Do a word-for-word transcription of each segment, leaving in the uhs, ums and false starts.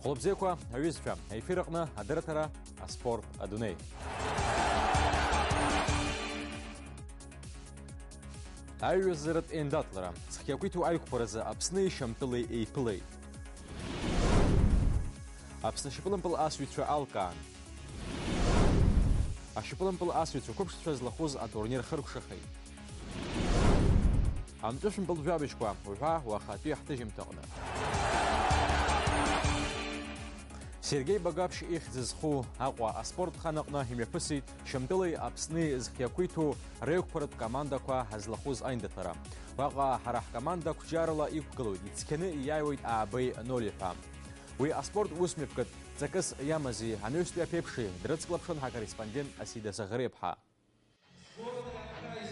Хәлыбзиақәа, аҩызцәа, аефир аҟны адырраҭара «Аспорт адунеи». Аҩызаратә еиндаҭлара. Зхы иақәиҭу аиқәԥаразы Аԥсни Шьамтәылеи еиԥылеит. Аԥсны ашьапылампыл асҩцәа алкаан. Ашьапылампыл асҩцәа қәыԥшцәа злахәыз атурнир хыркәшахеит. Амҵәышәымпыл жәабжьқәа уҳәа уахатәи ҳҭыжьымҭаҟны. Сергеи Багаԥшь ихьӡ зху Аҟәа аспорт хан аҟны имҩаԥысит Шьамтәылеи Аԥсни зхы иақәиҭу реиқәԥаратә командақәа злахәыз аиндаҭлара. Уаҟа ҳара ҳкоманда қәҿиарала иқәгылоит, ицқьаны ииааиуеит аабеи ноль ҳәа. Уи аспорт усмҩаԥгатә ҵакыс иамази, анаҩстәи аԥеиԥши дрыцклаԥшын ҳакорреспондент Асида Саӷреиԥҳа.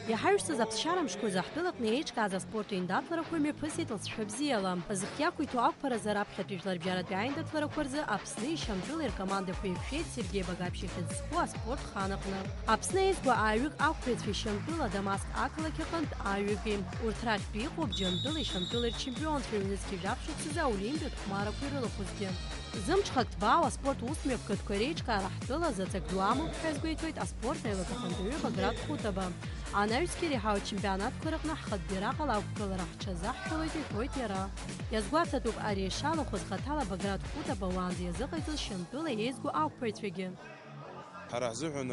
Иҳаҩсыз аԥсшьара мшқәа рзы ҳтәылаҟны еиҿкааз аспорт еиндаҭларақәа мҩаԥысит лҵшәа бзиала. Зхы иақәиҭу ақәԥаразы раԥхьатәи жәларбжьаратәи аиндаҭларақәа рзы Аԥсни Шьамтәылеи ркомандақәа еиқәшәеит Сергеи Багаԥшь ихьӡ зху аспорт хан аҟны. Аԥсны еизго ааҩык ақәԥаҩцәеи Шьамтәыла Дамаск ақалақь аҟынтә ааҩыки. Урҭ рахьтә иҟоуп Џьамтәылеи Шьамтәылеи рчемпионцәа ҩнызқьи жәаф шықәсазы аолимпиатә хәмарақәа ирылахәызгьы. Зымҽхак ҭбаау аспорт усмҩаԥгатәқәа реиҿкаара ҳтәыла заҵак ду амоуп ҳәа азгәеиҭоит аспорт аилак ахантәаҩы Баграт Хәытаба. Анаҩсгьы иреиҳау ачемпионатқәа рыҟны ҳхатә бираҟ ала ақәгылара ҳҽазаҳшәалоит, иҳәоит иара. Иазгәаҭатәуп, ари ишалахәыз хаҭала Баграт Хәытаба уаанӡа иазыҟаиҵоз Шьамтәыла еизго ақәԥаҩцәагьы. Ҳара ҳзыҳәан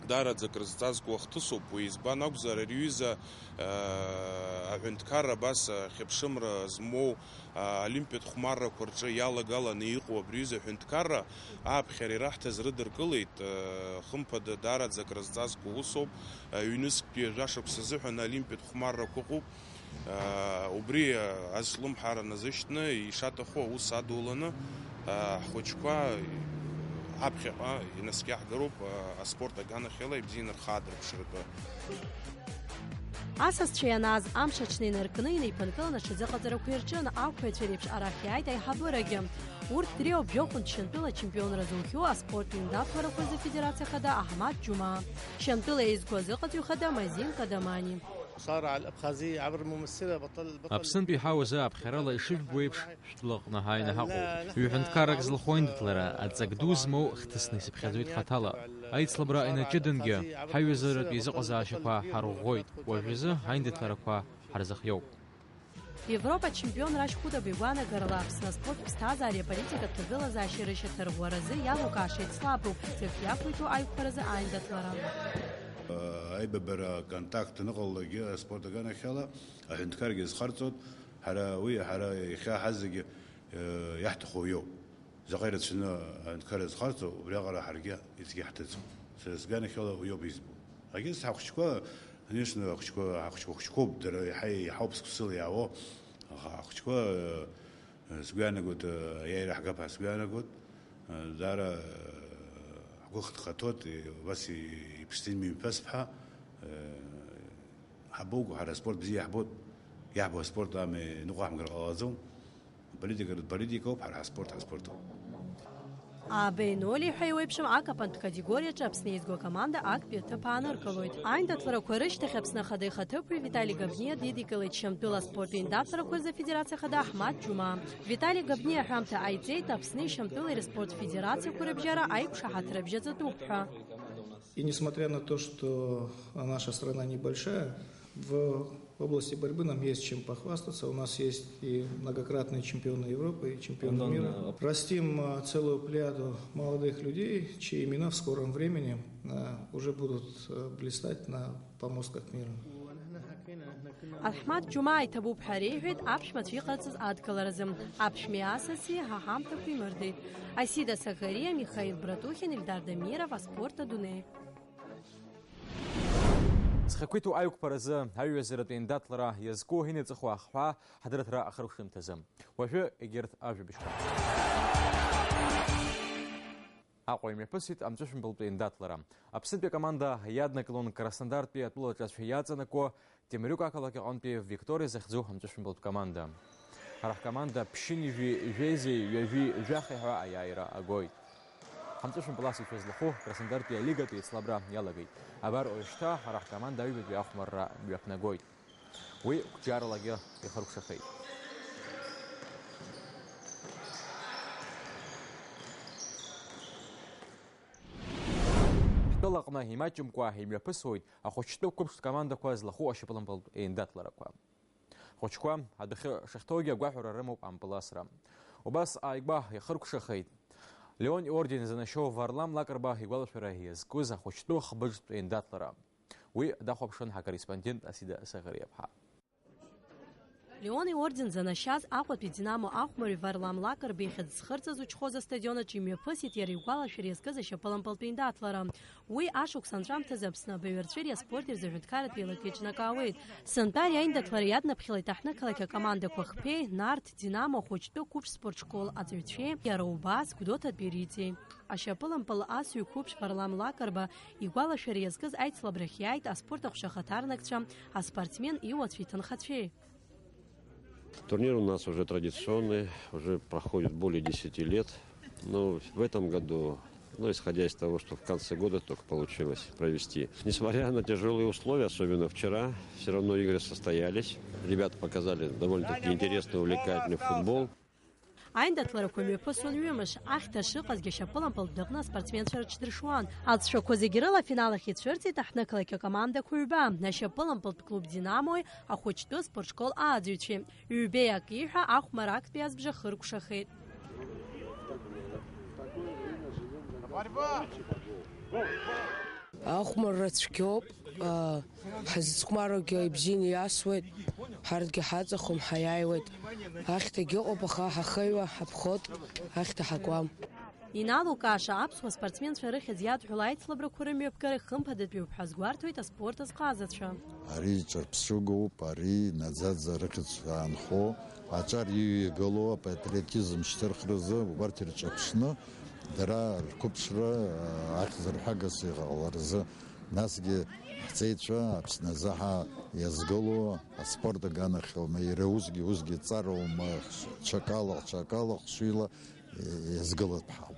даараӡа акрызҵазкуа хҭысуп уи, избан акәзар, ари аҩыза, аа, аҳәынҭқарра абас, аа, хьыԥшымра змоу, аа, олимпиатә хәмаррақәа рҿы иалагаланы иҟоу абри аҩыза аҳәынҭқарра ааԥхьара ираҳҭаз рыдыркылеит, аа, хымԥада, даараӡа акрызҵазкуа усоуп, аа, ҩнызқьтәи жәашықәса азыҳәан олимпиатә хәмаррақәа ыҟоуп. Убри азҿлымҳара назышьҭны, ишаҭаху аус адуланы, ҳхәыҷқәа аԥхьаҟа инаскьаҳгароуп, аспорт аганахьала ибзианы рхы аадырԥшратәы. Асасцәа ианааз амш аҽны инаркны, инеиԥынкыланы аҽазыҟаҵарақәа ирҿын, ақәԥаҩцәа реиԥш арахь иааит аиҳабырагьы. Урҭ дреиуоуп жәохәынтә Шьамтәыла ачемпионра зухьоу аспорт ҩндаҭларақәа рзы афедерациа хада Аҳмаҭ Џьумаа, Шьамтәыла еизго азыҟаҵаҩ хада Мазин Кадамани. صار على الأبخازية عبر ممثلة بطل، بطل. Аԥснынтәи ҳауазы аԥхьарала ишыжәбо еиԥш, шәтәылаҟны ҳааины ҳаҟоуп. Ҩ-ҳәынҭқаррак злахәу аиндаҭлара, аҵак ду змоу хҭысны исыԥхьаӡоит хаҭала. Аицлабра инаҷыдангьы, ҳаиҩызаратә еизыҟазаашьақәа ҳарӷәӷәоит, уажәазы аиндаҭларақәа ҳарзыхиоуп. Европа ачемпион Рашь Хәытаба игәаанагарала, Аԥсны аспорт ԥсҭазаареи аполитикатә ҭагылазаашьеи рышьаҭарӷәӷәаразы иалукаашеит слаброуп ҵак иақәиҭу аиқәԥаразы аиндаҭлара. Аибабара, аконтакт аныҟалалакгьы аспорт аганахьала аҳәынҭқаргьы азхарҵоит. Ҳара уи, ҳара иахьа ҳазегьы, э, иаҳҭаху иоуп. Заҟа ирацәаны аҳәынҭқар азхарҵо, убриаҟара ҳаргьы иҵегьы ҳҭыҵуп. Сара сганахьала уи ауп избо. Егьыс ҳахәыҷқәа, конечно, ҳахәыҷқәа, ҳахәыҷқәа хәыҷқәоуп, дара иаҳа иаҳауп сыԥсыла иаауа. Аха ҳахәыҷқәа, э, сгәы иаанагоит, э, аиааира ҳгап ҳәа сгәы иаанагоит. Э, даара, э, ҳгәы хҭхаҭоит, э, убас и-, иԥшӡа имҩаԥасп ҳәа, э, ҳабоуго, ҳара аспорт бзиа иаҳбоит, иаҳбо аспорт ами ныҟәаҳамгар ҟалаӡом. Политика, политикоуп, ҳара ҳаспорт, ҳаспортуп. Абеи Нолеи ҳәа еиуеиԥшым акапантә категориаҿы Аԥсны еизго акоманда актәи аҭыԥ ааныркылоит. Аиндаҭларақәа рышьҭахь Аԥсны Ахада ихаҭыԥуаҩ Витали Габниа дидикылеит Шьамтәыла аспорт еиндаҭларақәа рзы афедерациа хада Аҳмаҭ Џьумаа. Витали Габниа аҳәамҭа ҟаиҵеит, Аԥсни Шьамтәылеи рыспорт федерациақәа рыбжьара аиқәшаҳаҭра бжьаҵатәуп ҳәа. И несмотря на то, что наша страна небольшая, в области борьбы нам есть чем похвастаться. У нас есть и многократные чемпионы Европы, и чемпионы мира. Растим, а, целую плеяду молодых людей, чьи имена в скором времени, а, уже будут, а, блистать на помостках мира. Аҳмаҭ Џьумаа иҭабуп ҳәа реиҳәеит аԥшәмацәа иҟарҵаз адкыларазы. Аԥшәмеи асаси ҳа ҳамҭақәа имырдеит. Асида Сахариа, Михаил Братухин, Ильдар Дамиров, Аспорт адунеи. Зхақәиҭу аиқәԥаразы аҩызаратә еиндаҭлара иазку инаҵыху ахҳәаа ҳадырраҭара ахыркәшамҭазы. Уажәы егьырҭ ажәабжьқәа. Аҟәа имҩаԥысит амҵәышәымпылтәи еиндаҭлара. Аԥснытәи акоманда иаднакылон Краснодартәи атәылаҿацәа иаҵанакуа Темрюк ақалақь аҟынтәи Викториа захьӡу амҵәышәымпылтә команда. Ҳара ҳкоманда ԥшьынҩажәи жәеизеи ҩажәи жәахеи ҳәа аиааира агоит. Ҳамҵәышәымпыл асыҩцәа злахәу Краснодартәи алигатә еицлабра иалагеит. Абар уажәшьҭа ҳара ҳкоманда аҩбатәи ахәмарра мҩаԥнагоит. Уи қәҿиаралагьы ихыркәшахеит. аҟны имаҷымкәа имҩаԥысуеит ахәыҷтәы қәыԥштә командақәа злахәу ашьапылампылтә еиндаҭларақәа. Ахәыҷқәа адәахьы шахьҭоугьы агәаҳәара рымоуп ампыл асра. Убас ааигәа иахыркәшахеит Леон иорден занашьоу Варлам Лакрба игәалашәара иазкыз ахәыҷтәы хбыџьтә еиндаҭлара. Уи дахәаԥшын ҳакорреспондент Асида Саӷариаԥҳа. Леон иорден занашьаз Аҟәатәи Динамо ахәмарҩ Варлам Лакрба ихьӡ зхырҵаз Учхоза астадион аҿы имҩаԥысит иара игәалашәара иазкыз ашьапылампылтә еиндаҭлара. Уи ашықәс анҵәамҭазы Аԥсны абаҩарҵәыреи аспорти рзы аҳәынҭқарратә еилак еиҿнакаауеит. Сынтәа ари аиндаҭлара иаднаԥхьалеит аҳҭнықалақь акомандақәа Хԥеи, Нарҭ, Динамо, ахәыҷтәы қәыԥш спортшкол аҵаҩцәеи, иара убас Гәдоуҭатәи Риҵеи. Ашьапылампыл асыҩ қәыԥш Варлам Лакрба игәалашәара иазкыз аицлабрахь иааит аспорт аҟәша ахаҭарнакцәа, аспортсмен иуацәеи иҭынхацәеи. Турнир у нас уже традиционный, уже проходит более десяти лет. Но в этом году, ну, исходя из того, что в конце года только получилось провести. Несмотря на тяжёлые условия, особенно вчера, всё равно игры состоялись. Ребята показали довольно-таки интересный, увлекательный футбол. Аиндаҭларақәа мҩаԥысуан ҩымш, ахьҭа шыҟазгьы ашьапылампылтә дәаҟны аспортсменцәа рыҽдыршуан. Аҵәцәақәа зегьы рыла афинал ахь ицәырҵит аҳҭнықалақь акомандақәа ҩба, ашьапылампылтә клуб Динамои ахәыҷтәы спортшкол ааӡаҩцәеи. Ҩбеи акиҳәа ахәмаррак иазбжа хыркәшахеит. Ахәмарра цәгьоуп, аа, ҳазыцхәмаруагьы ибзианы иасуеит, ҳарҭгьы ҳаҵахом, ҳаиааиуеит. Ахьҭагьы ыҟоуп, аха ҳахыҩуа ҳаԥхоит, ахьҭа ҳакуам. Иналукааша аԥсуа спортсменцәа рыхьӡ иадҳәало аицлабрақәа рымҩаԥгара хымԥадатәиуп ҳәа азгәарҭоит аспорт азҟазацәа. Ари ҿырԥшыгоуп, ари наӡаӡа рыхьӡ аанхо, аҿар иҩагылоу апатриотизм шьҭырхразы убарҭ ирҿаԥшны дара рқәыԥшра, а, ахьӡырҳәагас иҟаларазы, насгьы ҳҵеицәа Аԥсны азы ҳа иазгылоу аспорт аганахьоума, иара усгьы, усгьы ҵароума, ҽакала, ҽакала хшыҩла иазгылатәҳауп.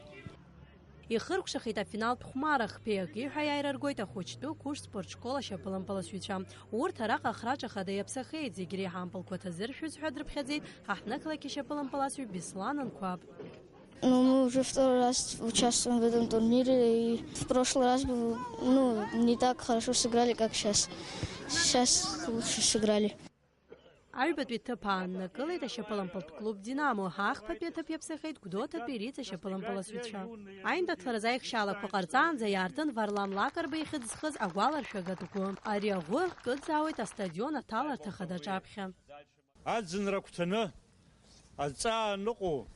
Ихыркәшахеит афиналтә хәмарра, хԥеи акиҳәа иааира ргоит ахәыҷтәы қәыԥш спортшкол ашьапылампыласҩцәа. Урҭ араҟа ахраҿа хада иаԥсахеит, зегь реиҳа ампылқәа ҭазыршәыз ҳәа дрыԥхьаӡеит ҳаҳҭнықалақь ашьапылампыласҩ Беслан Анқәаб. Ну, мы уже второй раз участвуем в этом турнире, и в прошлый раз был, ну, не так хорошо сыграли, как сейчас. Сейчас лучше сыграли. Аҩбатәи ҭыԥ ааннакылеит ашьапылампылтә клуб Динамо, ахԥатәи аҭыԥ иаԥсахеит Гәдоуҭатәи Риҵа ашьапылампыласҩцәа. Аиндаҭларазы аихшьаалақәа ҟарҵаанӡа иаартын Варлам Лакрба ихьӡ зхыз агәаларшәагатә гәы. Ари аӷәы кыдҵаауеит астадион аҭаларҭа хада аҿаԥхьа. Аӡынра агәҭаны, адҵа ааныҟәо,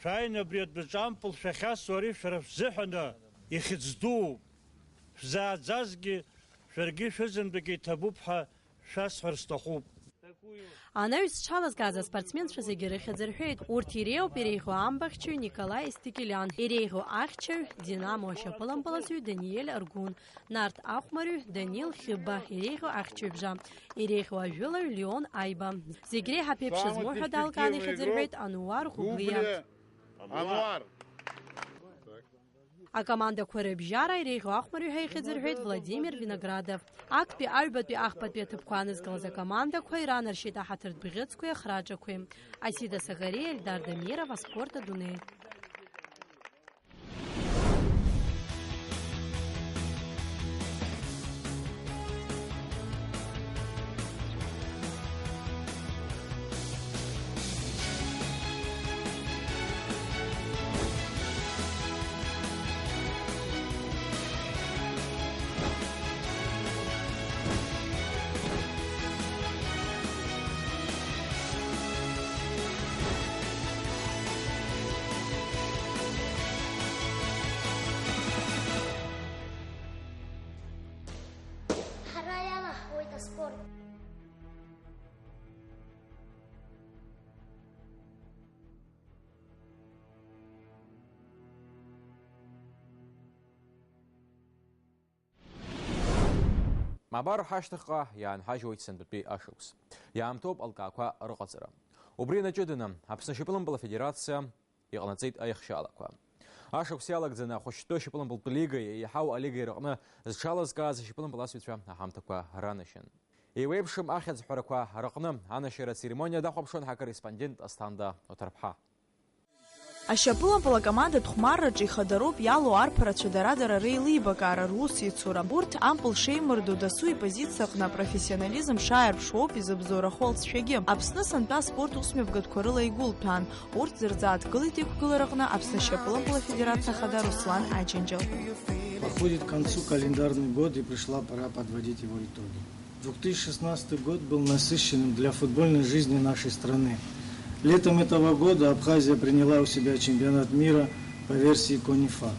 шәааины абри адәаҿы ампыл шәахьасуа ари шәара шәзыҳәаны ихьӡ дууп. Шәзааӡазгьы, шәаргьы шәызынтәык иҭабуп ҳәа шәасҳәар сҭахуп. Анаҩс зҽалазкааз аспортсменцәа зегьы рыхьӡ рҳәеит. Урҭ иреиуоуп иреиӷьу амбахьчаҩ Николаи Стикелиан, иреиӷьу ахьчаҩ, Динамо ашьапылампыласҩ Даниель Аргун, Нарҭ ахәмарҩ Данил Хьыбба, иреиӷьу ахьчаҩбжа, иреиӷьу ажәылаҩ Леон Аиба. Зегь реиҳа аԥеиԥш змоу ҳәа далкааны ихьӡ рҳәеит Ануар Гәыблиа. Ануар. Акомандақәа рыбжьара иреиӷьу ахәмарҩ ҳәа ихьӡ рҳәеит Владимир Виноградов. Актәи аҩбатәи ахԥатәи аҭыԥқәа анызкылаз акомандақәа иранаршьеит аҳаҭыртә бӷьыцқәеи ахраҿақәеи. Асида Саӷариа, Эльдар Дамиров, аспорт адунеи. Ҳара иалаҳхуеит аспорт. Абар ҳашьҭахьҟа иаанҳажьуеит сынтәатәи ашықәс. Иаамҭоуп алкаақәа рыҟаҵара. Убри инаҷыданы, Аԥсны ашьапылампыл афедерациа иҟанаҵеит аихшьаалақәа. Ашықәс иалагӡаны ахәыҷтәы ашьапылампылтә лигаи еиҳау алигаи рыҟны зҽалазкааз ашьапылампыласҩцәа аҳамҭақәа ранашьан. Еиуеиԥшым ахьӡҳәарақәа рыҟны анашьара ацеремониа дахәаԥшуан ҳакорреспондент Асҭанда Оҭарԥҳа. Ашьапылампыл акомандатә хәмарраҿы ихадароуп иалоу арԥарацәа дара-дара реилибакаара, русеицура. Урҭ ампыл шеимырду, дасу ипозициа аҟны апрофессионализм шааирԥшуа ауп изыбзоурахо алҵшәагьы. Аԥсны сынтәа аспорт усмҩаԥгатәқәа рыла игәылҭәаан. Урҭ дырзааҭгылеит иқәгылараҟны Аԥсны ашьапылампыл афедерациа ахада Руслан Аџьынџьал. Подходит к концу календарный год, и пришла пора подводить его итоги. Две тысячи шестнадцатый год был насыщенным для футбольной жизни нашей страны. Летом этого года Абхазия приняла у себя чемпионат мира по версии конифа.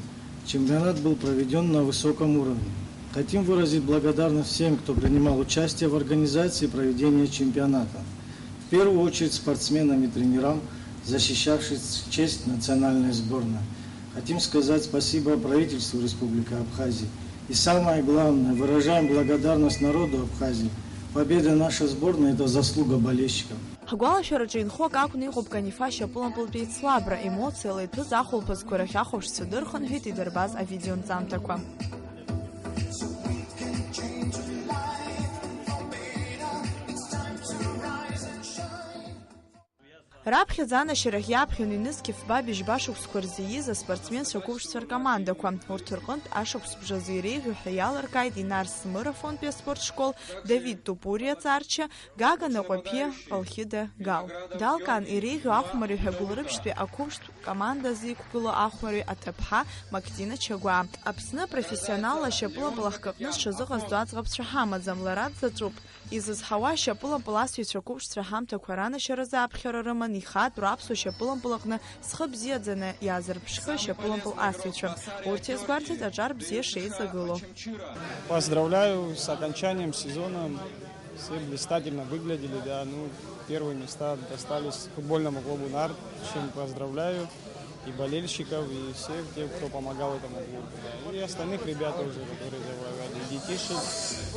Чемпионат был проведён на высоком уровне. Хотим выразить благодарность всем, кто принимал участие в организации проведения чемпионата. В первую очередь спортсменам и тренерам, защищавших честь национальной сборной. Хотим сказать спасибо правительству Республики Абхазия. И самое главное, выражаем благодарность народу Абхазии. Победа нашей сборной — это заслуга болельщиков. Ҳгәалашәараҿы инхо акы акәны иҟоуп конифа ашьапылампылтәи еицлабра, емоциала иҭәыз ахәылԥазқәа рахь ахәаԥшцәа дырхынҳәит идырбаз авидеонҵамҭақәа. Раԥхьаӡа анашьарахь иаԥхьон ҩнызқь фба быжьба шықәсқәа рзы ииз аспортсменцәа қәыԥшцәа ркомандақәа. Урҭ рҟынтә ашықәс бжазы иреиӷьу ҳәа иалыркааит Инарс мырафонтәи аспорт школ, Давид Тупуриа Ҵарча, Гага Наҟәаԥиа, Колхида Гал. Далкаан иреиӷьу ахәмарҩы ҳәа Гәылрыԥшьтәи ақәыԥштә команда азы иқәгылоу ахәмарҩы аҭыԥҳа Мактина Чагәаа. Аԥсны апрофессионалла ашьапылампыл ахкы аҟны зҽазыҟазҵо аӡӷабцәа ҳамаӡам, лара дзаҵәуп. Изызҳауа ашьапылампыл асыҩцәа қәыԥшцәа ҳамҭақәа ранашьаразы аԥхьара рыман ихатәроу аԥсуа шьапылампыл аҟны зхы бзиаӡаны иаазырԥшхьоу ашьапылампыл асыҩцәа. Урҭ иазгәарҭеит аҿар бзиа шеизагылоу. Поздравляю с окончанием сезона. Все блистательно выглядели, да, ну, первые места достались футбольному клубу «Нарт», чем поздравляю и болельщиков, и всех тех, кто помогал этому клубу, да, и остальных ребят тоже, которые завоевали, и детишек.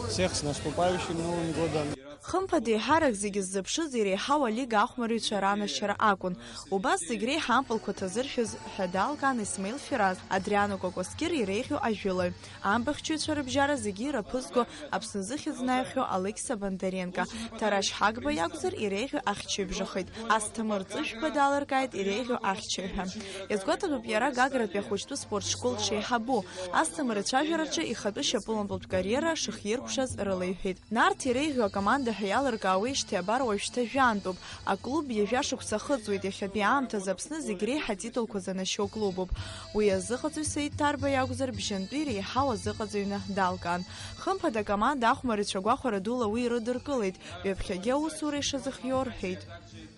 Всех с наступающим Новым годом! Хымԥада, еиҳарак зегьы ззыԥшыз иреиҳау алига ахәмарыҩцәа ранашьара акәын. Убас зегь реиҳа ампылқәа ҭазыршәыз ҳәа далкаан Исмаил Фираз, Адриано Кокоскир иреиӷьу ажәылаҩ. Амбахьчаҩцәа рыбжьара зегьы ираԥызго Аԥсны зыхьӡ наихьоу Алықьса Бондаренко, Ҭарашь Ҳагба иакәзар, иреиӷьу ахьчаҩ бжахеит. Асҭамыр Ҵышәба далыркааит иреиӷьу ахьчаҩ ҳәа. Иазгәаҭатәуп иара Гагратәи ахәыҷтәы спорт школ дшеиҳабу. Асҭамыр ицәажәараҿы ихатәы шьапылампылтә кариера шыхиркәшаз рыла иҳәеит. Нарҭ иреиӷьу акоманда ҳәа иалыркаауеижьҭеи абар уажәшьҭа жәантәуп. Аклуб ҩажәа шықәса ахыҵуеит, иахьатәи аамҭазы Аԥсны зегь реиҳа атитулқәа занашьоу клубуп. Уи азыҟаҵаҩ Саид Ҭарба иакәзар, бжьынтәи иреиҳау азыҟаҵаҩны далкаан. Хымԥада, акоманда ахәмарыҩцәа гәахәара дула уи ирыдыркылеит, ҩаԥхьагьы аусура ишазыхиоу рҳәеит.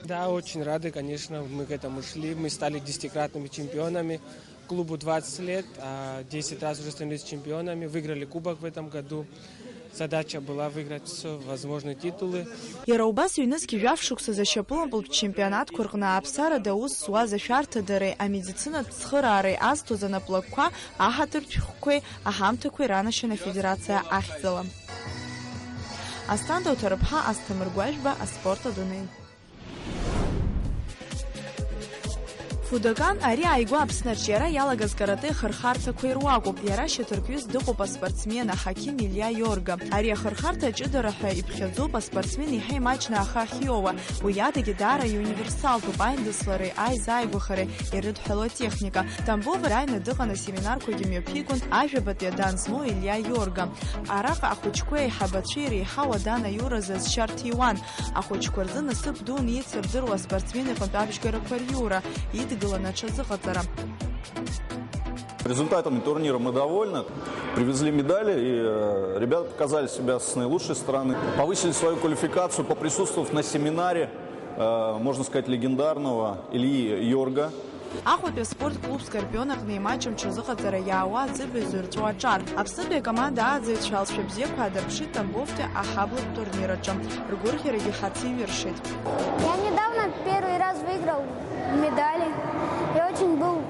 Да, очень рады, конечно, мы к этому шли, мы стали десятикратными чемпионами. Клубу двадцать лет, а десять раз уже становились чемпионами, выиграли кубок в этом году. Задача была выиграть все возможные титулы. Иара убас ҩнызқь жәаф шықәсазы ашьапылампылтә чемпионатқәа рҟны аԥсарада аус зуаз ашәарҭадареи амедицинатә цхыраареи азҭоз анаплакқәа аҳаҭыртә шәҟәқәеи аҳамҭақәеи ранашьан афедерациа ахьӡала. Асҭанда Уҭарыԥҳа, Асҭамыр Гәажәба, аспорт адунеи. Фудокан ари ааигәа Аԥсны арҿиара иалагаз каратэ ахырхарҭақәа ируакуп. Иара шьаҭаркҩыс дыҟоуп аспортсмен, аҳақьым Илиа Иорга. Ари ахырхарҭа аҷыдара ҳәа иԥхьаӡоуп, аспортсмен еиҳа имаҷны ахы ахьиоуа. Уи адагьы даара иуниверсалтәуп, аиндаслареи аизааигәахареи ирыдҳәалоу атехника. Тамбов дааины дыҟан, асеминарқәагьы мҩаԥигон, ажәабатәи адан змоу Илиа Иорга. Араҟа ахәыҷқәеи аиҳабацәеи реиҳау адан аиуразы азшьа рҭиуан. Ахәыҷқәа рзы насыԥ дуны еицырдыруа аспортсмен иҟынтә абжьгарақәа риура идгыланы аҽазыҟаҵара. Результатами турнира мы довольны. Привезли медали, и э, ребята показали себя с наилучшей стороны. Повысили свою квалификацию, поприсутствовав на семинаре, э, можно сказать, легендарного Ильи Йорга. Аҟәатәи аспорт клуб Скорпион аҟны имаҷым ҽазыҟаҵара иаауа аӡыба изырҵәо аҿар. Аԥснытәи акоманда ааӡаҩцәа алҵшәа бзиақәа аадырԥшит Тамбовтәи аҳаблатә турнир аҿы. Ргәырӷьарагьы ҳацеиҩыршеит. Я недавно первый раз выиграл медали. Я очень был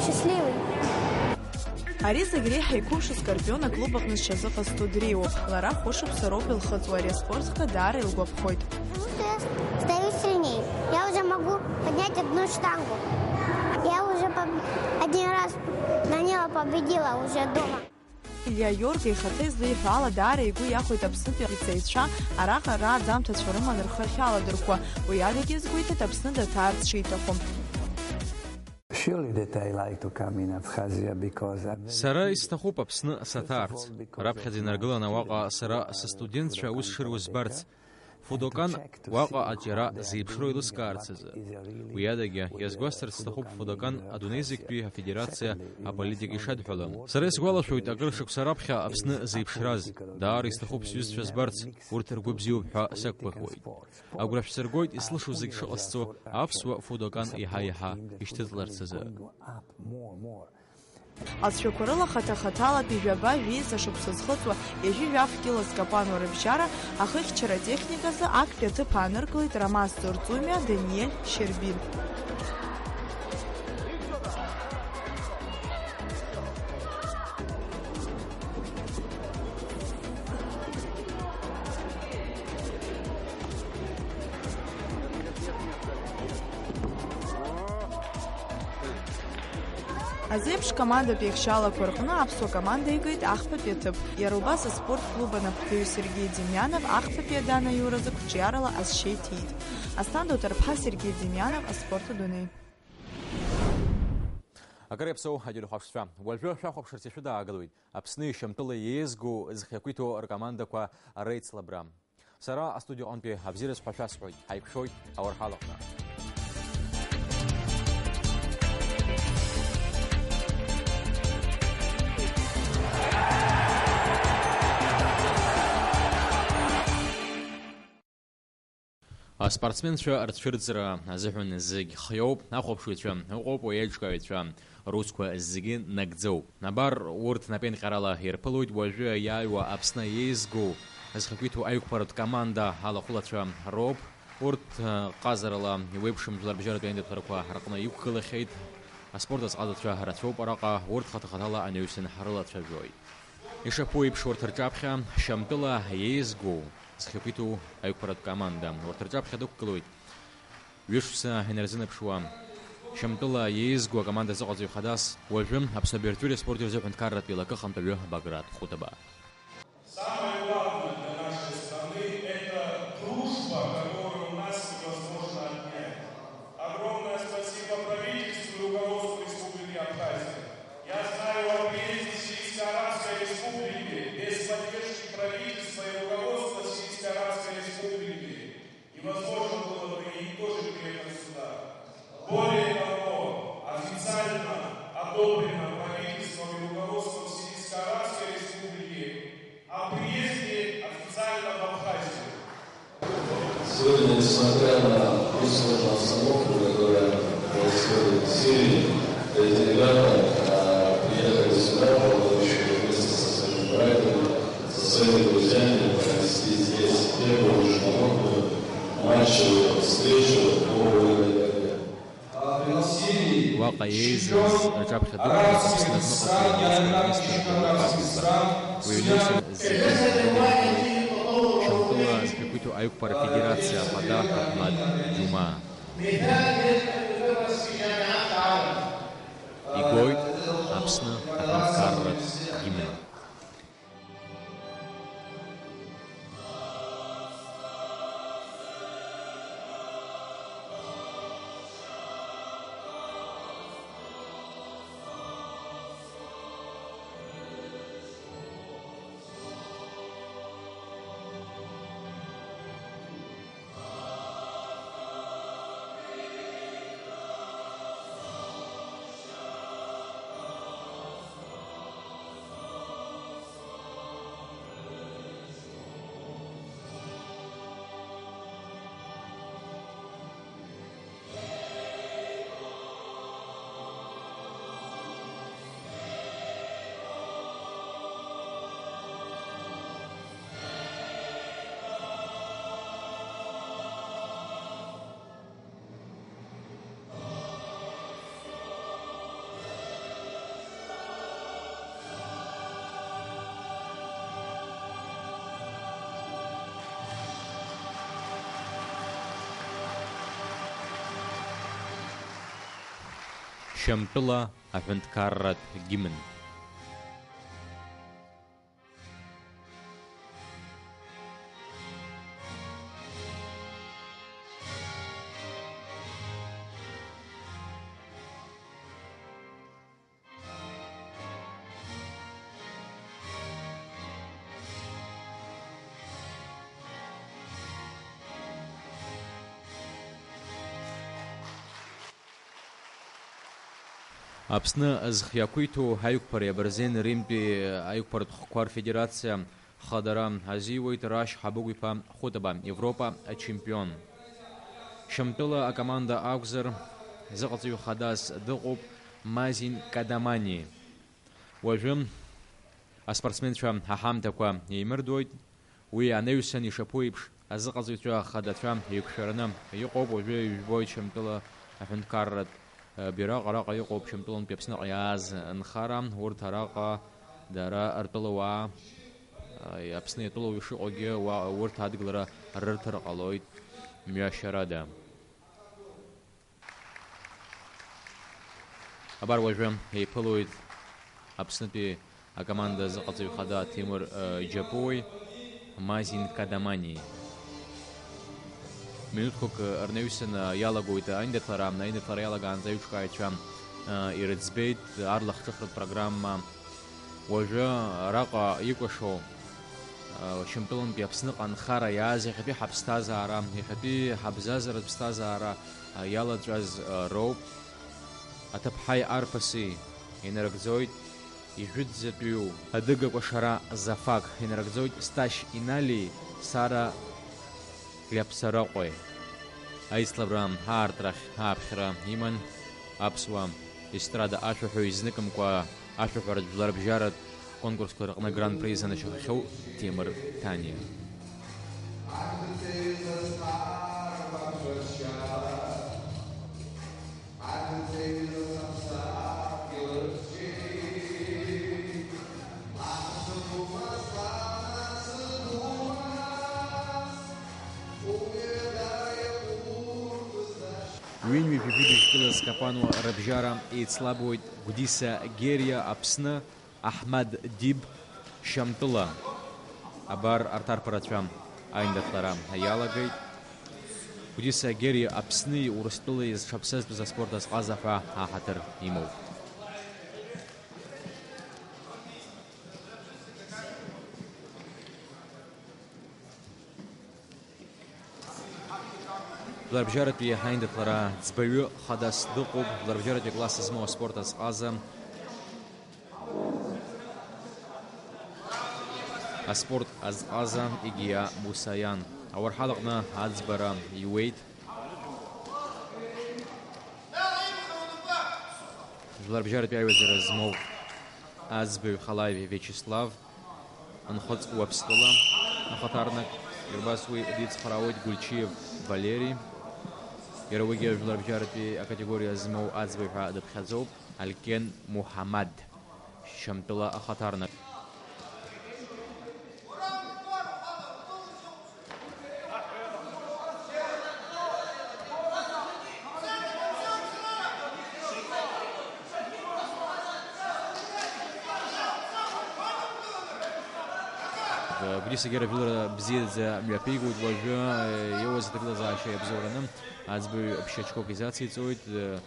счастливый. Ари зегь реиҳа иқәыԥшу Скорпион аклуб аҟны зҽазыҟазҵо дреиуоуп. Лара хәышықәса роуп илхыҵуа, ари аспорт хкы даара илгәаԥхоит. Потому что я стою сильнее. Я уже могу поднять одну штангу. Я уже поб- один раз Данила победила уже дома. Илиа Иорга ихаҭа излеиҳәо ала, даара игәы иахәеит Аԥснытәи ицаҩцәа араҟа рааӡамҭацәа рыманы рхы ахьаладырхәуа. Уи адагьы иазгәеиҭеит Аԥсны даҭаарц шиҭаху. Surely that I like to come in Abkhazia because I'm very Сара curious. Исҭахуп Аԥсны First of саҭаарц. All, because Раԥхьаӡа of my инаргыланы уаҟа students, сара uh, сыстудентцәа аус Fudokan шыруа збарц. Karate. Фудокан уаҟа аҿиара зеиԥшроу еилыскаарц азы. Уи адагьы, иазгәасҭарц сҭахуп Фудокан адунеи зегьтәи афедерациа аполитика ишадҳәалам. Сара исгәалашәоит, акыр шықәса раԥхьа Аԥсны зеиԥшраз. Даара исҭахуп сҩызцәа збарц, урҭ ргәы бзиоуп ҳәа сақәгәыӷуеит. Агәра шәсыргоит ислышоу зегь шыҟасҵо аԥсуа Фудокан еиҳа-еиҳа ишьҭыҵларц азы. Алҵшәақәа рыла хаҭа-хаҭалатәи жәаба-жәеиза шықәса зхыҵуа ҩажәи жәаф кьыла зкапануа рыбжьара ахыхьчара атехниказы актәи аҭыԥ ааныркылеит Ромас Ҵорҵумиа, Даниель Щербин. Азеиԥш командатә еихшьаалақәа рҟны аԥсуа команда игеит ахԥатәи аҭыԥ. Иара убас аспорт клуб анаԥхгаҩ Сергеи Демьянов ахԥатәи аданаиуразы қәҿиарала азшьа иҭиит. Асҭанда Уҭарԥҳа, Сергеи Демьянов, аспорт адунеи. Акыр иаԥсоу ателехәаԥшцәа, уажәы шәахәаԥшырц ишәыдаагалоит Аԥсны Шьамтәыла иеизгоу зхы иақәиҭу ркомандақәа реицлабра. Сара астудиа аҟынтәи абзиараз ҳәа шәасҳәоит, ҳаиқәшәоит ауарҳалаҟны. Аспортсменцәа рцәырҵра азыҳәан зегь хиоуп, ахәаԥшыҩцәа ыҟоуп, уи аиҿкааҩцәа русқәа зегьы нагӡоуп. Абар, урҭ напеинҟьарала ирԥылоит уажәы иааҩуа Аԥсны еизгоу зхақәиҭу аиқәԥаратә команда алахәылацәа роуп. Урҭ, ҟазарала иуеиԥшым жәларбжьаратәи аиндаҭларақәа рҟны иқәгылахьеит. Аспорт азҟазацәа рацәоуп араҟа, урҭ хаҭа-хаҭала анаҩсан ҳрылацәажәоит. Ишаԥу еиԥш, урҭ рҿаԥхьа Шьамтәыла еизгоу зхақәиҭу аиқәԥаратә команда. Урҭ рҿаԥхьа дықәгылоит ҩышықәса инарзынаԥшуа Шьамтәыла еизгоу акоманда азыҟаҵаҩ хадас, уажәы Аԥсны абаҩрҵәыреи аспорти рзы аҳәынҭқарратә еилакы ахантәаҩы Баграт Хәытаба. Самое главное для нашей страны — это дружба, которую у нас невозможно отнять. Огромное спасибо правительству и руководству Республики Абхазия. Я знаю, о приезде Сирийской Арабской Республики без поддержки правительства и руководства Сирийской Арабской Республики невозможно было бы и тоже приехать сюда. Более того, официально одобрено правительством и руководством Сирийской Арабской Республики о приезде официально в Абхазию. Сегодня, несмотря на ту сложную обстановку, которая происходит в Сирии, эти ребята, а, приехали сюда, планирующие вместе со своими братьями, со своими друзьями провести здесь первую международную матчевую встречу по вольной борьбе. Уаҟа еизаз рҿаԥхьа дықәлеит Аԥсны аҟныҟатәи аусқәа рминистр Даауҭ Хабиба. Уи аҩнуцаҩ зегьы зегьы Шьамтәыла зқақәиҭу аиқәԥара афедерациа ахада Аҳмад Џьумаа. Игоит Аԥсны аҳәынҭқарратә гимн. Шьамтәыла аҳәынҭқарратә гимн. Аԥсны зхы иақәиҭу аиқәԥареи абырзен Римтәи аиқәԥаратә хқәа рфедерациа хадара азиуеит Рашь Ҳабыгә-иԥа Хәытаба, Европа ачемпион. Шьамтәыла акоманда акәзар, зыҟаҵаҩ хадас дыҟоуп Мазин Кадамани. Уажәы аспортсменцәа аҳамҭақәа еимырдоит. Уи анаҩсан ишаԥу еиԥш, азыҟаҵаҩцәа хадацәа еиқәшәараны иҟоуп. Уажәы ижәбоит Шьамтәыла аҳәынҭқарратә, э, бираҟ, араҟа иҟоуп Шьамтәылантәи Аԥсныҟа иааз нхара. Урҭ араҟа дара ртәылауаа, э, Аԥсны иатәылауаҩ шыҟоугьы, уа-, урҭ адгылара рырҭар ҟалоит мҩашьарада. Абар уажәы еиԥылоит Аԥснытәи акоманда азыҟаҵаҩ хада Ҭемыр, э, Џьапуи Мазин Кадамани. Минуҭқәак, э, рнаҩсан, э, иалагоит аиндаҭлара. Аиндаҭлара иалагаанӡа аиҿкааҩцәа, э, ирыӡбеит арлахҿыхратә программа. Уажәы араҟа икәашо, а, Шьамтәылантәи Аԥсныҟа анхара иааз иахьатәи ҳаԥсҭазаара, иахьатәи ҳабзазаратә ԥсҭазаара, а, иалаҵәаз, а, роуп. Аҭыԥҳаи арԥыси инарыгӡоит ижәытәӡатәиу адыга кәашара Зафак, инарыгӡоит Сташь Инали, Сара Gliapsărache. Аицлабра аартрахь ааԥхьара иман аԥсуа естрада ашәаҳәаҩ, изныкымкәа ашәаҳәаратә жәларбжьаратә конкурсқәа рыҟны гран-при занашьахахьоу Ҭемыр Ҭаниа. Ҩынҩажәи жәибжь кьыла зкапануа рыбжьара еицлабуеит Гәдиса Гериа Аԥсны, Аҳмад Диб Шьамтәыла. Абар арҭ арԥарацәа аиндаҭлара иалагеит. Гәдиса Гериа Аԥсни Урыстәылеи зҽаԥсазтәыз аспорт азҟаза ҳәа аҳаҭыр имоуп. Жәларбжьаратәи аиндаҭлара ӡбаҩы хадас дыҟоуп, жәларбжьаратәи акласс змоу аспорт азҟаза, аспорт азҟаза Егиа Мусаиан. Ауарҳалаҟны аӡбара иуеит. Жәларбжьаратәи аиҩызара змоу аӡбаҩ Халаев Виачеслав, Нхыҵ Уаԥстәыла ахаҭарнак, убас уи дицхраауеит Гульчиев Валери. Иара уигьы жәларбжьаратәи акатегориа змоу аӡбаҩ ҳәа дыԥхьаӡоуп, Алкен Муҳамад, Шьамтәыла ахаҭарнак. Гәдиса Гериа ажәылара бзиаӡа мҩаԥигоит уажәы, э, иоуаз аҭагылазаашьа иабзоураны аӡбаҩ ԥшьачқәак изациҵоит, э,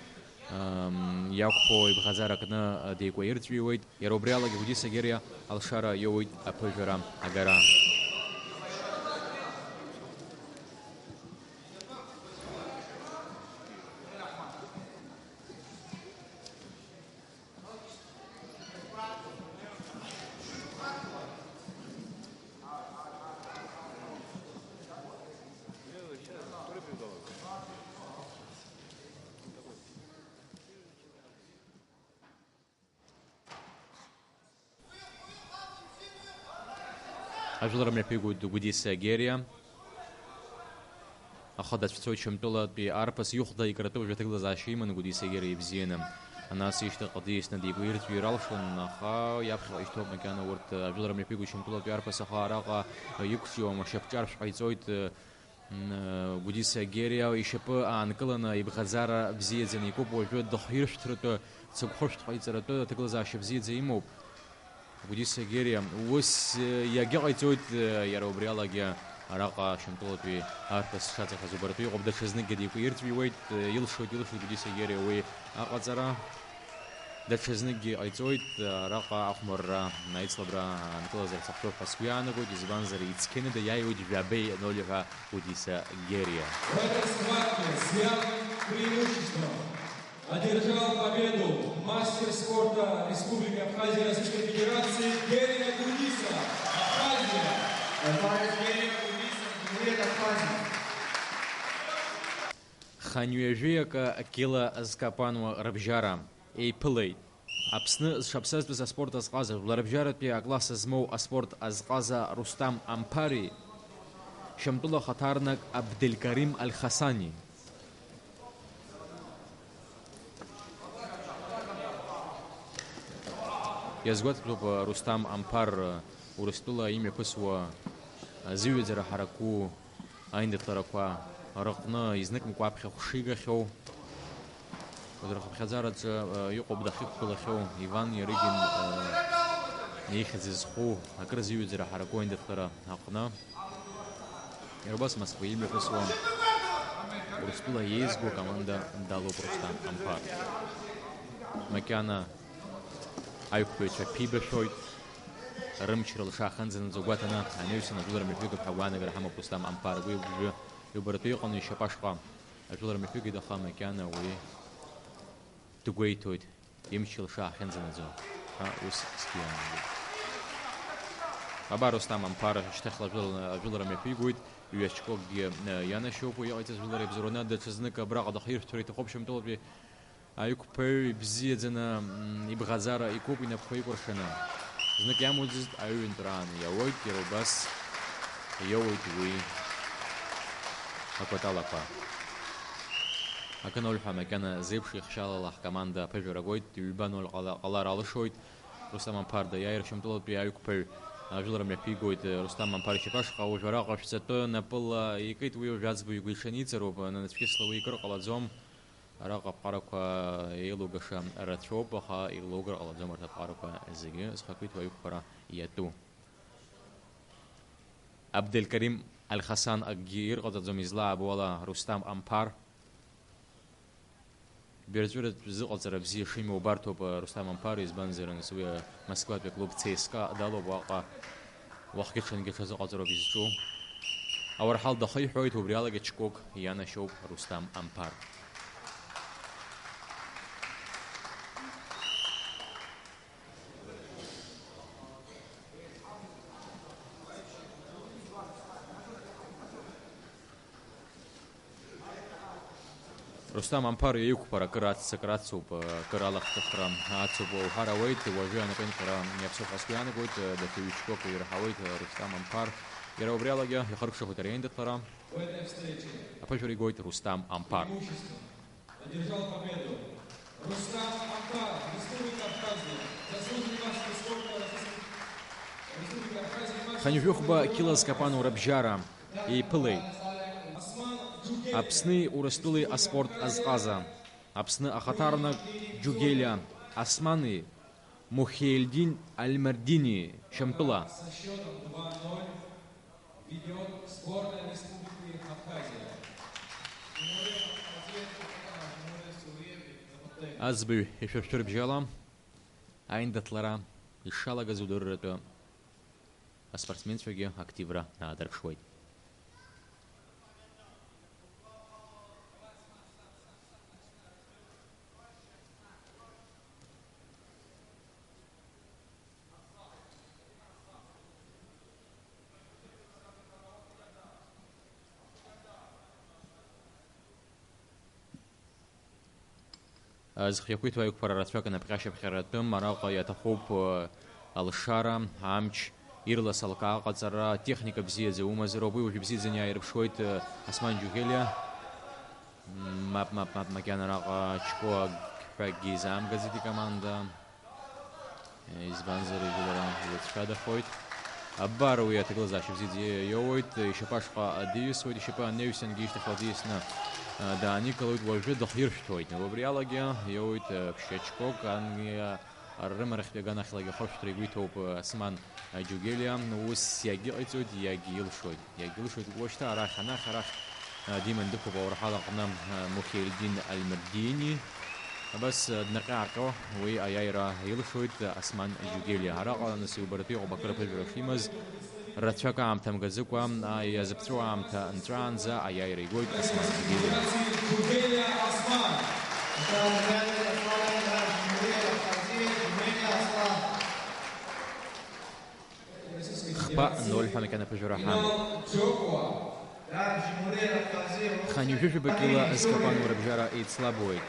ам, иақәԥо ибӷаӡара кны, э, деикәаирҵәиуеит. Иара убри алагьы Гәдиса Гериа алшара иоуеит аԥыжәара агара. Ажәлар мҩаԥигоит Гәдиса Гериа. Ахы дацәцоит Шьамтәылатәи арԥыс, ихәда икратәы уажәы аҭагылазаашьа иман Гәдиса Гериа ибзианы. Ана сишьҭахь ҟадиасны дигәаирҵәир алшон, аха иаԥхьаҟа ишьҭоуп макьана урҭ. Ажәлар мҩаԥигоит Шьамтәылатәи арԥыс, аха араҟа иқәҿиауам, ашьапҿаршә ҟаиҵоит, м, Гәдиса Гериа ишьапы аанкыланы ибӷаӡара бзиаӡаны икуп, уажәы дыхиршәҭратәы, цыгәхыршәҭ ҟаиҵаратәы аҭагылазаашьа бзиаӡа имоуп. Гәдиса Гериа ус, э, иагьыҟаиҵоит, э, иара убри алагьы араҟа Шьамтәылатәи арԥыс шаҵахаз убаратәы иҟоуп, даҽазныкгьы дикәирҵәиуеит, э, илшоит, илшоит Гәдиса Гериа уи аҟаҵара. Даҽазныкгьы иҟаиҵоит, э, араҟа ахәмарра, аицлабра аанкылазар сахәҭоуп ҳәа сгәы иаанагоит, избанзар, ицқьаны даиааиуеит жәабеи ноль ҳәа Гәдиса Гериа. В этой схватке с явным преимуществом одержал победу Мастер спорта Республики Абхазия Российской Федерации Герия Гунисова, Абхазия. Товарищ Герия Гунисова, Герия Абхазия. Хынҩажәи акы кила зкапануа рыбжьара еиԥылеит. Аԥсны зҽаԥсазтәыз аспорт азҟаза, жәларбжьаратәи акласс змоу аспорт азҟаза Рустам Амԥари, Шьамтәыла ахаҭарнак Абделькарим Аль-Хасани. Иазгәаҭатәуп Рустам Амԥар Урыстәыла имҩаԥысуа зыҩаӡара ҳараку аиндаҭларақәа рыҟны изныкымкәа аԥхьахә шигахьоу, рхыԥхьаӡараҿы, э, иҟоуп дахьықәгылахьоу Иван Иарыгин, э, ихьӡ зху акыр зыҩаӡара ҳараку аиндаҭлара аҟны. Иара убас Москва имҩаԥысуа Урыстәыла еизгоу акоманда далоуп Рустам Амԥар. Макьана аиқәԥаҩцәа ԥибашәоит, рымч рылша ахьынӡанаӡо гәаҭаны, анаҩсан ажәылара мҩаԥигап ҳәа агәаанагара ҳамоуп Рустам Амԥар. Уи уажәы иубаратәы иҟан ишьапашҟа ажәылара мҩаԥигеит, аха макьана уи дгәеиҭоит, имч лша ахьынӡанаӡо ҳәа ус згәы иаанагоит. Абар Рустам Амԥар шьҭахьла ажәылара, ажәылара мҩаԥигоит, ҩ-ачкокгьы, э, ианашьоуп уи иҟаиҵаз ажәылара ибзоураны, даҽазнык абраҟа дахиршәҭыр иҭахуп Шьамтәылатәи аиқәԥаҩ ибзиаӡаны, м, ибӷаӡара икуп инапқәа икәыршаны. Знык иамуӡазт аҩынтәраан иауеит, иара убас иоуеит уи акәаталақәа. Акы ноль ҳәа макьана зеиԥш ихшьалала ҳкоманда аԥыжәара гоит, ҩба ноль ҟала-, ҟалар алшоит. Рустам Амԥар даиааир Шьамтәылатәи аиқәԥаҩ ажәылара мҩаԥигоит. Рустам Амԥар ишьапашҟа уажә араҟа шәҵатәы напыла икит, уи уажә аӡбаҩ игәиҽаниҵароуп, нацәкьысла уи икыр ҟалаӡом. Араҟа аԥҟарақәа еилугаша рацәоуп, аха еилоугар ҟалаӡом арҭ аԥҟарақәа зегьы зхақәиҭу аиқәԥара иатәу. Абделькарим Аль-Хасан акгьы ирҟаҵаӡом излаабо ала Рустам Амԥар. Бирҵәыратә зыҟаҵара бзиа шимоу убарҭоуп, Рустам Амԥар, избанзар, нас уи Москватәи аклуб Цска далоуп, уаҟа уахгьы-ҽынгьы ҽазыҟаҵароуп изҿу. Ауарҳал дахиҳәоит, убри алагьы чкок ианашьоуп Рустам Амԥар. Рустам Амԥар иқәԥара акыр аццакра ацуп, акыр алахҿыхра ацуп уҳәар ауеит, уажәы анапеинҟьара иаԥсоуп ҳәа сгәы иаанагоит, даҽа ҩ-чкок ирҳауеит Рустам Амԥар. Иара убри алагьы ихыркәшахоит ари аиндаҭлара. Аԥышәара игоит Рустам Амԥар. Одержал победу Рустам Ампар, Республика Абхазия, заслуженный мастер спорта Российской Республики Абхазия, мастер спорта. Хынҩажәи хәба кила зкапануа рыбжьара еиԥылеит. Аԥсни Урыстәылеи аспорт азҟаза, Аԥсны ахаҭарнак Џьугелиа Османи Мухиелдин Альмердини, Шьамтәыла. Со счётом два ноль ведёт сборная Республики Абхазия. Аӡбаҩ ишәыршәырбжьала аиндаҭлара ишалагаз удырратәы аспортсменцәагьы активра аадырԥшуеит. Зхы иақәиҭу аиқәԥара рацәак анапҟьа-шьапҟьара атәым, араҟа иаҭахуп алшара, амч, ирлас алкаа аҟаҵара, атехника бзиаӡа умазароуп, уи уажә ибзиаӡаны иааирԥшуеит Осман Џьугелиа. Мап, мап, мап, макьана араҟа ачкуак ҳәагьы изаамгаӡеит икоманда. Избанзар, ижәылара еицәшәадахоит. Абар уи аҭагылазаашьа бзиаӡа иоуеит, ишьапашҟа диасуеит, ишьапы анаҩсангьы ишьҭахьла диасны, а, дааникылоит, уажәы дыхиршәҭуеит. Убри алагьы иоуеит, а, ԥшьа чкок, ан-, а, рымарахьтәи аганахьлагьы ахыршәҭра игәы иҭоуп, а, Осман, а, Џьугелиа. Ус иагьыҟаиҵоит, иагьилшоит. Иагьылшоит уашьҭа арахь, анахь, арахь, а, диман дықәуп ауарҳал аҟны, а, Мухиелдин Альмердини. Абас, а, днаҟьа-ааҟьо уи аиааира илшоит, а, Осман Џьугелиа. Араҟа, нас, иубаратәы иҟоуп акыр аԥыжәара шимаз. Рацәак аамҭа мгаӡакәа, а, иазыԥҵәоу аамҭа нҵәаанӡа аиааира игоит Осман Џьугелиа. Џьугелиа Осман. Ноль ҳәа макьана ԥыжәара ҳамоуп. Хынҩажәижәаба кьыла зкапануа рыбжьара еицлабуеит.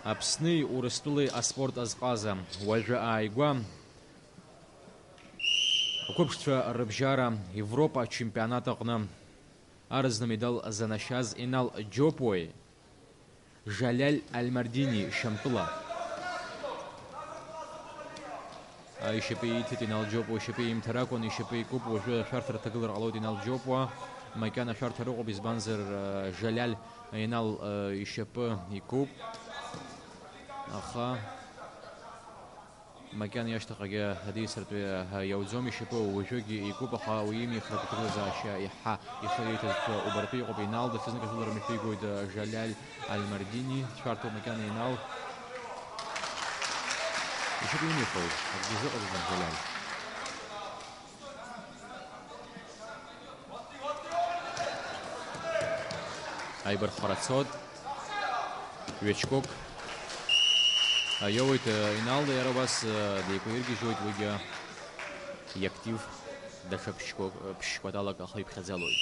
Аԥсни Урыстәылеи аспорт азҟаза уажәы ааигәа ақәыԥшцәа рыбжьара Европа ачемпионат аҟны арзна медал занашьаз Инал Џьопуеи Жалиал Альмардини Шьамтәыла. Ишьапы ииҭеит Инал Џьопуа, ишьапы имҭар акәын, ишьапы икуп, уажәы ашәарҭа рҭагылар ҟалоит Инал Џьопуа. Макьана ашәарҭа рыҟоуп, избанзар, Жалиал Инал ишьапы икуп. Аха макьана иашьҭахьҟагьы адеисыртә иауӡом, ишьапы уажәыгьы икуп, аха уи имихратә аҭагылазаашьа иаҳа ихы иеиҭазшәа убартәы иҟоуп. Инал даҽазнык ажәылара мҩаԥигоит Жалиал Альмардини, дшәарҭоуп макьана Инал. Ишьапы имихуеит, акгьы зыҟаҵаӡом Жалиал. Аибарххара цоит. Ҩаҽқәак иоуеит, э, Иналда иара убас, э, деиқәиргьежьуеит, уигьы иактив даҽа ԥшьқәак, э, ԥшь-кәаталак ахы иԥхьаӡалоит.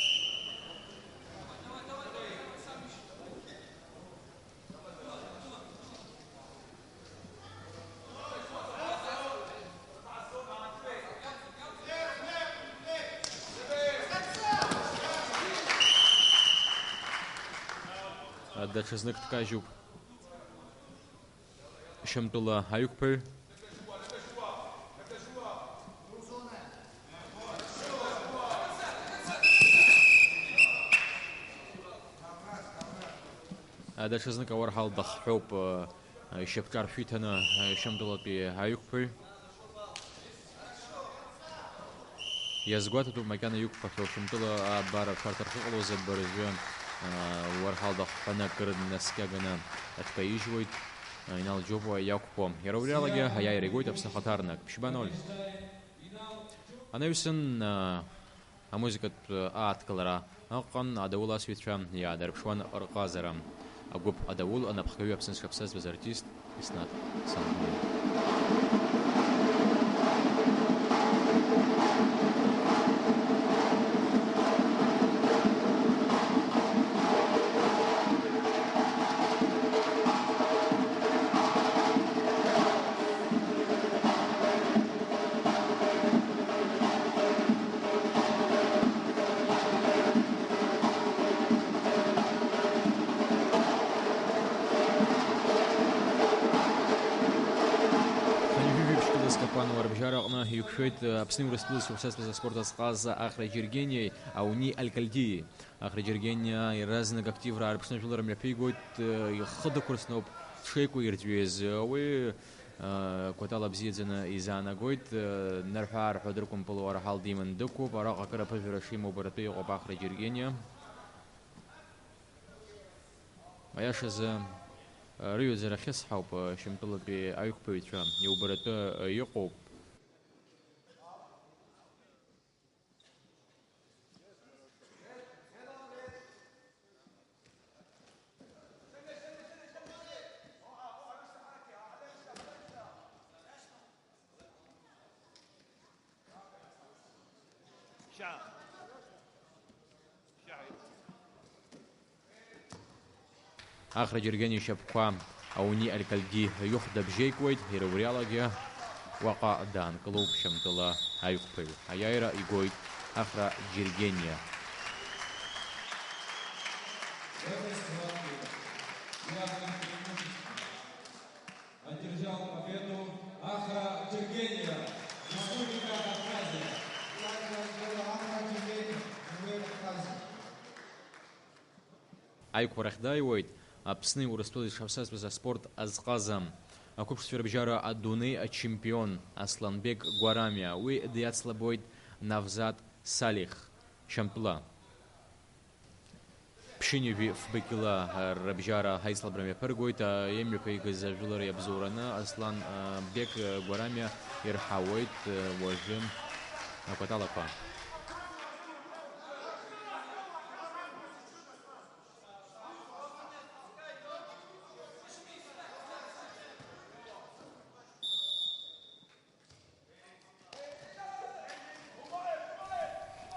Даҽазнык дкажьуп Шьамтәыла аиқәԥаҩ. Даҽазнык ауарҳал дахҳәоуп, ишьапҿаршә иҭаны, Шьамтәылатәи аиқәԥаҩ. Иазгәаҭатәуп макьана иқәԥахьоу Шьамтәыла абар ашәарҭа рхы ҟалоз абыржәы, уарҳал дахҳәаны акыр днаскьаганы дкаижьуеит, Инал Џьопуа иақәԥо. Иара убри алагьы аиааира игоит Аԥсны ахаҭарнак. Ԥшьба ноль. Анаҩсан, Амузыкатә ааҭгылара ыҟан, адаула асҩцәа иаадырԥшуан рҟазара. Агәыԥ адаула анапхгаҩы Аԥсны зҽаԥсазтәыз артист Еснаҭ Салмиа. Хынҩажәи жәиԥшь кьыла зкапануа рыбжьара аҟны иқәшәеит Аԥсни Урыстәылеи зҽаԥсазтәыз аспорт азҟаза Ахра Џьергениеи Ауни Алькальдиеи. Ахра Џьергениа иаразнак активра аарԥшны ажәылара мҩаԥигоит, ихы дықәырсноуп, дшеикәирӡәиз. Уи, э, кәатала бзиаӡаны изаанагоит, э, нарҳәы-аарҳәуа дыркәымпылуа арҳал диман дықәуп, араҟа акыр аԥыжәара шимоу убаратәы иҟоуп Ахра Џьергениа. Аиашазы, э, рыҩаӡара хьысҳауп, э, Шьамтәылатәи аиқәԥаҩцәа иубаратәы, э, иҟоуп. Ахра Џьергени ишьапқәа Ауни Алькальди ихәда бжьеикуеит, иара убри алагьы уаҟа даанкылоуп Шьамтәыла аиқәԥаҩ. Аиааира игоит Ахра Џьергениа. Одержал победу Ахра Џьергениа, Республика Абхазия. Аиқәарахь дааиуеит Аԥсни Урыстәылеи зҽаԥсазтәыз аспорт азҟаза, ақәыԥшцәа рыбжьара адунеи ачемпион Асланбек Гәарамиа. Уи диацлабуеит Навзат Салих, Шьамтәыла. Ԥшьынҩажәи фба кьыла рыбжьара аицлабра мҩаԥыргоит. Имҩаԥигаз ажәылара иабзоураны Аслан Бек Гәарамиа ирҳауеит уажәы акәаталақәа.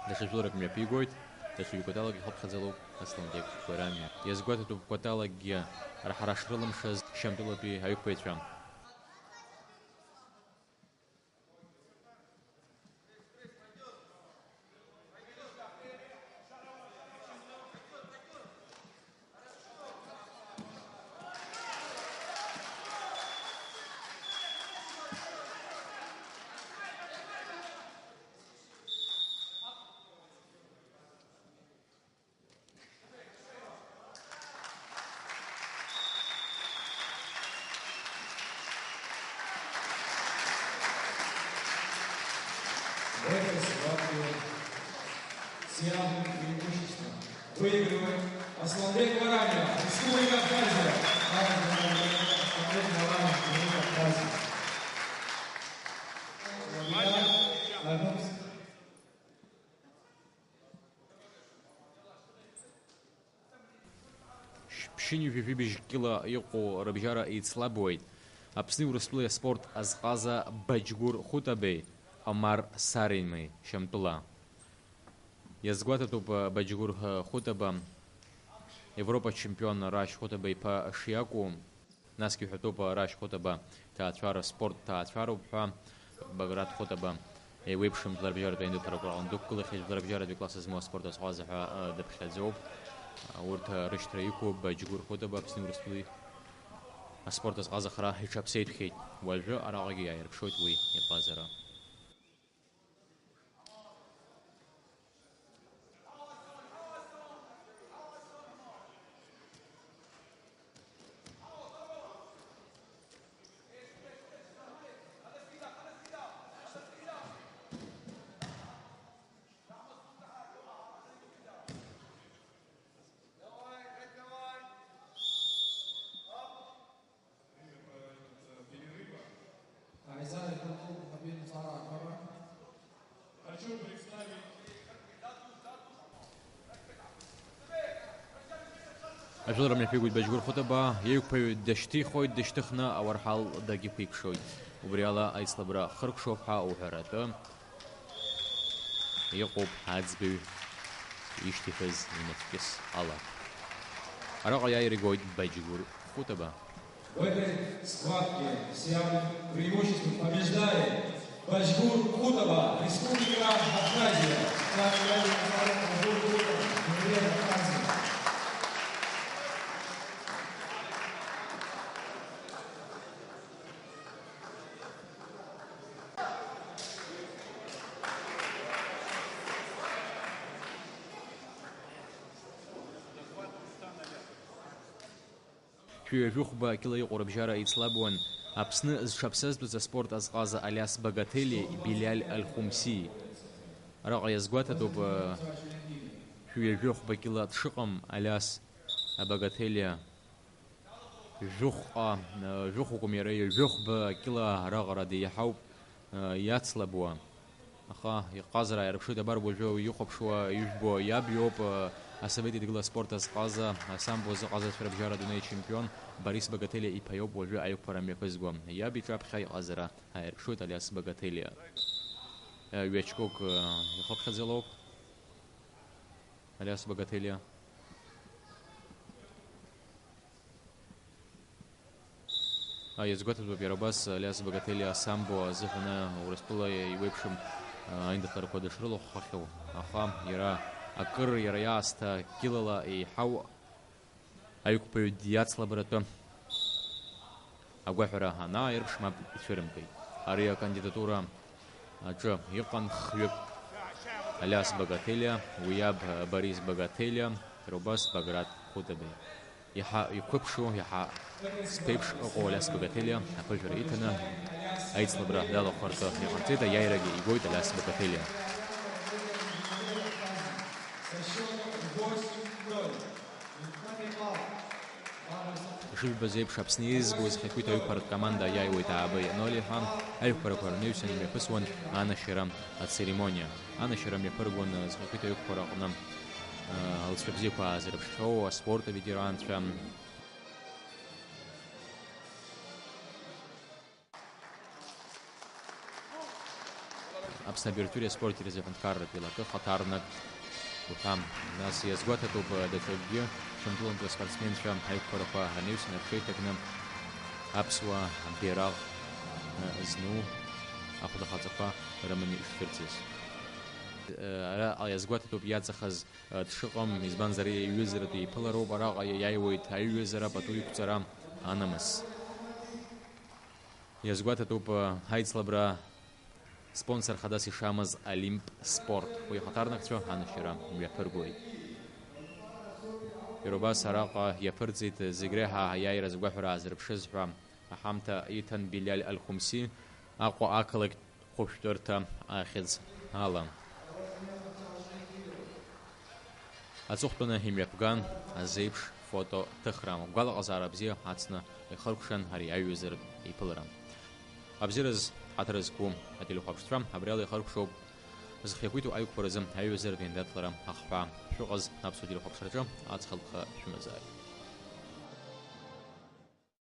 Даҽа жәларак мҩаԥигоит, даҽа ҩ-кәаталак ихыԥхьаӡалоуп Асланбег Гәарамиа. Иазгәаҭатәуп кәаталагьы ара ҳара ҳрылымшаз Шьамтәылатәи аҩқәеицәа. В этой схватке с явным преимуществом выигрывает Асланбек Вараня, Республика Абхазия. Асланбек Вараня, Республика Абхазия. Ԥшьынҩажәи жәибжь кьыла иҟоу рыбжьара еицлабуеит Аԥсни Урыстәылеи аспорт азҟаза Баџьгәыр Хәытабеи Омар Саримеи Шьамтәыла. Иазгәаҭатәуп Баџьгәыр Хәытаба Европа чемпион Рашь Хәытаба иԥа шиакәу. Насгьы иҳәатәуп, Рашь Хәытаба ҭаацәара спорт ҭаацәароуп ҳәа, Баграт Хәытаба еиуеиԥшым жәларбжьаратәи аиндаҭларақәа рҟны дықәгылахьеит, жәларбжьаратәи класс змоу аспорт азҟаза ҳәа, э, дыԥхьаӡоуп. Урҭ, э, рышьҭра иқәуп, Баџьгәыр Хәытаба Аԥсни Урыстәылеи аспорт азҟаза хра иҽаԥсеиҭәхьеит. Уажәы араҟагьы иааирԥшуеит уи иҟазара. Ажәылара мҩаԥигоит Баџьгәыр Хәытаба, иеиқәԥаҩ дышьҭихуеит, дышьҭыхны ауарҳал дагьықәикшоит. Убри ала аицлабра хыркәшоуп ҳәа уҳәаратәы иҟоуп аӡбаҩ ишьҭихыз инацәкьыс ала. Араҟа иааира игоит Баџьгәыр Хәытаба. В этой схватке с явным преимуществом побеждает Баджгур Кутова, Республика Абхазия. Баджгур Кутова, Абхазия. Шәи ҩажәи хәба кьыла иҟоу рыбжьара еицлабуан Аԥсны зҽаԥсазтәыз аспорт азҟаза Алиас Багателиеи Билиаль Аль-Хумсии. Араҟа иазгәаҭатәуп, э, шәи ҩажәи хәба кьыла дшыҟам Алиас Багателиа. Жәохәҟа, э, жәохәқәам иара ҩажәи хәба кьыла раҟара деиҳауп, э, иацлабуа. Аха иҟазара ааирԥшуеит, абар уажәы ихәаԥшуа, ижәбо иаб иоуп, асовет еидгыла аспорт азҟаза, асамбо азыҟазацәа рыбжьара адунеи ачемпион Борис Багателиа иԥа иоуп уажәы аиқәԥара мҩаԥызго. Иаб иҿаԥхьа иҟазара ааирԥшуеит Алиас Багателиа. Ҩ-очкок ихыԥхьаӡалоуп Алиас Багателиа. Иазгәаҭатәуп иара убас Алиас Багателиа асамбо азыҳәаны Урыстәыла еиуеиԥшым аиндаҭларақәа дышрылахәхахьоу, аха иара акыр иара иаасҭа кьылала еиҳау аиқәԥаҩ диацлабратәы агәаҳәара анааирԥш мап ицәырымкит. Ари акандидатура аҿы иҟан хҩык, Алиас Багателиа, уи иаб Борис Багателиа, иара убас Баграт Хәытабеи. Иаҳа иқәыԥшу, иаҳа зԥеиԥш ыҟоу Алиас Багателиа аԥыжәара иҭаны аицлабра далахәхартә иҟарҵеит, аиааирагьы игоит Алиас Багателиа. Ишыжәбаз еиԥш, Аԥсны иеизгоу зхақәиҭ аҩқәа ртә команда иааиуеит ааба ноль ҳәа, аҩқәарақәа рнаҩсан имҩаԥысуан анашьара ацеремониа. Анашьара мҩаԥыргон зхақәиҭ аҩқәа рҟны, э, алҵшәа бзиақәа аазырԥшхьоу аспорт аветеранцәа. Аԥсны абиржәтәыреи аспорти рзы аҳәынҭқарратә еилакы хаҭарнак уҳәа. Нас иазгәаҭатәуп, даҽакгьы ҽынтәылантәи аспортсменцәа аиқәԥарақәа анаҩсаны рҽеиҭакны аԥсуа бираҟ зну ахәдахаҵақәа рыманы ишцәырҵыз. Ара иазгәаҭатәуп иаҵахаз дшыҟам, избанзар, иаҩызаратә еиԥылароуп, араҟа иаиааиуеит аиҩызара пату иқәҵара анамыс. Иазгәаҭатәуп ҳаицлабра спонсор хадас ишамаз Олимп спорт. Уи ахаҭарнакцәа анашьара мҩаԥыргоит. Иара убас араҟа иаԥырҵит зегь реиҳа аиааира згәаҳәара аазырԥшыз ҳәа аҳамҭа иҭан Билиал Аль-Хумси, Аҟәа ақалақьтә хәышәтәырҭа ахьӡ ала. Аҵыхәтәаны имҩаԥган азеиԥш фото ҭыхра. Гәалаҟазаара бзиа ацны ихыркәшан ари аиҩызаратә еиԥылара. Абзиараз ҳаҭыр зқәу ателехәаԥшцәа, абриала ихыркәшоуп зхы иақәиҭу аиқәԥаразы аиҩызаратә еиндаҭлара ахҳәаа. Шәыҟаз аԥсуа телехәаԥшраҿы аҵх алԥха шәымазааит.